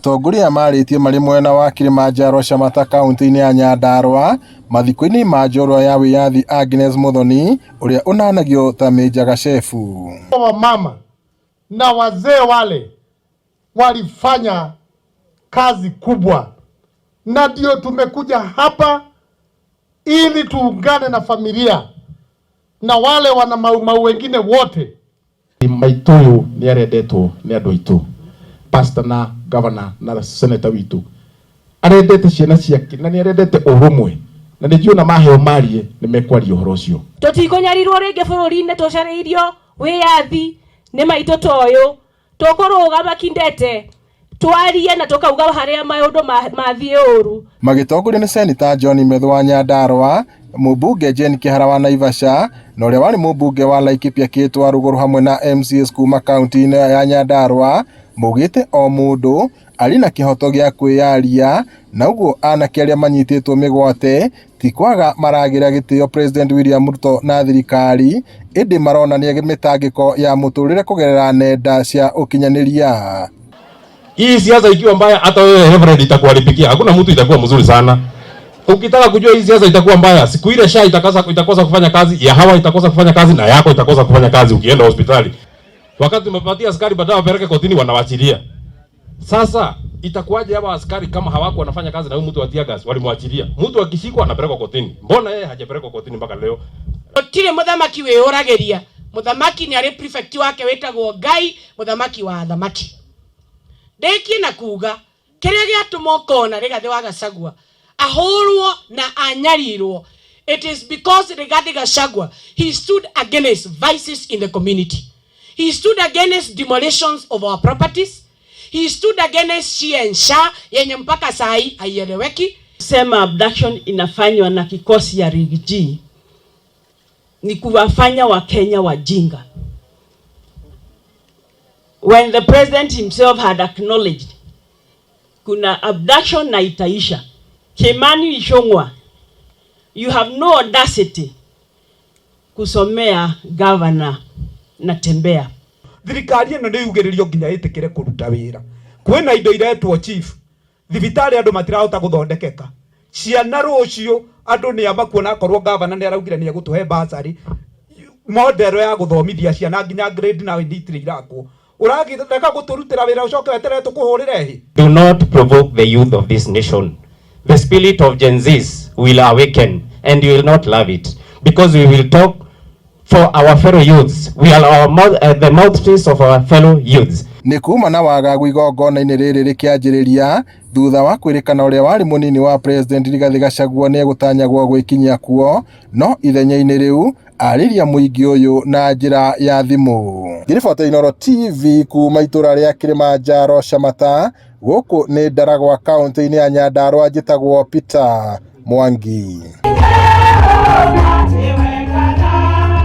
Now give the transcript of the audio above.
Atongoria aya marĩtie marĩ mwena wa Kilimanjaro Shamata kaunti-inĩ ya Nyandarua mathiko-inĩ ma njorua ya wĩyathi Agnes Muthoni ũrĩa ũnanagio ta Mĩnja Gachefu. Wamama na wazee wale walifanya kazi kubwa, na ndio tumekuja hapa ili tuungane na familia na wale wana maumau wengine wote. Maitũ ũyũ nĩ arendetwo nĩ andũ aitũ, pastor na governor na senator witũ arendete ciana ciake na nĩ arendete ũrũmwe, na nĩ njuona maheo marie nĩ mekwaria ũhoro ũcio. Tũtikũnyarirwo rĩngĩ bũrũri-inĩ tũcarĩirio wĩyathi nĩ maitũ ta ũyũ. Tũkũrũgama kindete twarie na tũkauga harĩa maũndũ mathiĩ ũru. Magĩtongorio nĩ Seneta John Methu wa Nyandarua, mũmbunge Jane Kĩhara wa Naivasha na ũrĩa warĩ mũmbunge wa Laikipia Kate Warũgũrũ hamwe na MCAs kuma kaunti-inĩ ya Nyandarua, maugĩte o mũndũ arĩ na kĩhoto gĩa kwĩyaria na ũguo anake arĩa manyitĩtwo mĩgwate ti kwaga maragĩra gĩtĩo President William Ruto na thirikari, ĩndĩ maronania mĩtangĩko ya mũtũrĩre kũgerera nenda cia ũkinyanĩria. Hii siasa ikiwa mbaya, hata wewe Reverend itakuharibikia. Hakuna mtu itakuwa mzuri sana. Ukitaka kujua hii siasa itakuwa mbaya, siku ile SHA itakosa kufanya kazi, ya hawa itakosa kufanya kazi na yako itakosa kufanya kazi ukienda hospitali. Wakati umepatia askari baadaye wapeleke kotini, wanawachilia. Sasa itakuwaje hawa askari kama hawako wanafanya kazi na huyu mtu wa tear gas walimwachilia? Mtu akishikwa anapelekwa kotini. Mbona yeye hajapelekwa kotini mpaka leo? Gũtirĩ mũthamaki wĩyũragĩria. Mũthamaki nĩ arĩ prefect wake wĩtagwo Ngai, mũthamaki wa athamaki. Ndĩkie na kuga kĩrĩa gĩatũma ũkona Rigathĩ wa Gachagua ahũrwo na anyarirwo, it is because Rigathi Gachagua, he stood against vices in the community. He stood against demolitions of our properties. He stood against SHIF and SHA yenye mpaka saa hii haieleweki. Sema abduction inafanywa na kikosi ya Riggy G ni kuwafanya Wakenya wajinga. When the president himself had acknowledged kuna abduction na itaisha. Kimani Ichung'wa, you have no audacity kusomea governor Natembeya. Thirikari ĩno nĩ yugĩrĩrio nginya ĩtĩkĩre kũruta wĩra. Kwĩna indo iretwo chief thibitarĩ, andũ matirahota gũthondekeka, ciana rũciũ andũ nĩ amakuona akorwo gavana nĩ araugire nĩ egũtũhe bursary model ya gũthomithia ciana nginya grade 9 itirĩ irakwo. Ũragĩrega gũtũrutĩra wĩra ũcoke weterere tũkũhũrĩre hĩ. Do not provoke the youth of this nation. The spirit of Gen Zs will awaken and you will not love it because we will talk for our fellow youths. We are the mouthpiece of our fellow youths. Nĩ kuma na wagagu igongona-inĩ rĩrĩ rĩkĩanjĩrĩria thutha wa kwĩrĩkana ũrĩa warĩ mũnini wa President Rigathĩ Gachagua nĩ egũtanyagwo gwĩkinyia kuo, no ithenya-inĩ rĩu arĩria mũingĩ ũyũ na njĩra ya thimũ. Ngĩribota Inooro TV kuma itũra rĩa Kilimanjaro Shamata, gũkũ nĩ Ndaragwa kaunti-inĩ ya Nyandarua, njĩtagwo Peter Mwangi.